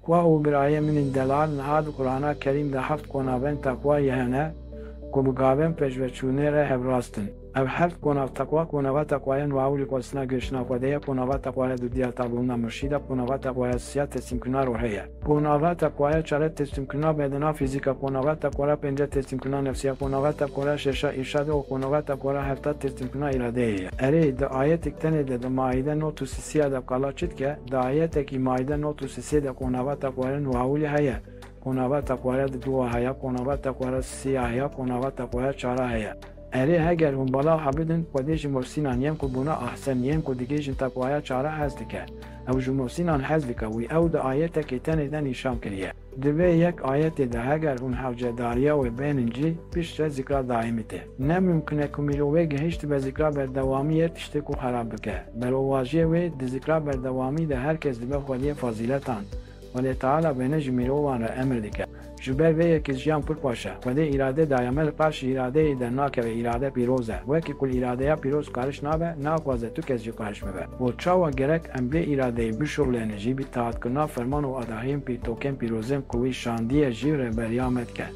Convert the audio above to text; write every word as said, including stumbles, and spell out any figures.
Xweh û birayê min ên delal, niha di Qur'ana Kerîm de heft konavên teqwayê hene ku bi gavên pêşveçûnê re hevrast in. Ev heft konav teqwa, konava teqwaya nû hewlî xwestina gihiştina Xwedê ye, konava teqwaya dûdiya tabûna murşîd e, konava teqwaya sisiya teslîmkirina ruhê ye. Konava teqwaya çare teslîmkirina bedena fîzîk e, konava teqwaya pênce teslîmkirina nefsî ye, konava teqwaya şeşa îrşad e û konava teqwaya hefta teslîmkirina îradeyê ye. Erê, di ayetek tenê de di Maîde not û sisiya de qala çi dike? Di ayetekî Maîde not û sisê de konava teqwaya nû hewlî heye. Konava teqwaya di dûwa heye, konava teqwaya sisiya heye, konava teqwaya çara heye. Erê, heger hûn bala hebidin, Xwedê ji muhsînan yên ku bona ahsen yên ku digihîjin teqwaya çara hez dike. Ew ji muhsînan hez dike, wî ew di ayetekê tenê de nîşan kiriye. Di vê yek ayetê de heger hûn hewcedariya wê bênin cî, piştre zikra daîmî tê. Ne mimkun e ku mirovê gihiştibe zikra berdewamiyê tiştê ku xerab bike. Berovajiyê wê di zikra berdewamî de her kes dibe xwediyê fazîletan. Xwedê Teala bêne ji mirovan re emir dike. Ji ber vê yekê jiyan pir xweş e. Xwedê îrade daye me, li qarşî îradeyê dernakeve, îrade pîroz e. Wekî ku li îradeya pîroz kariş nabe, naxwaze tu kes jî kariş bibe. Û çawa gerek em vê îradeyê bişuxulênin jî bi tahatkirina ferman û adahiyên pîrtokên pîrozên ku wî şandiye jî rêberiya me dike.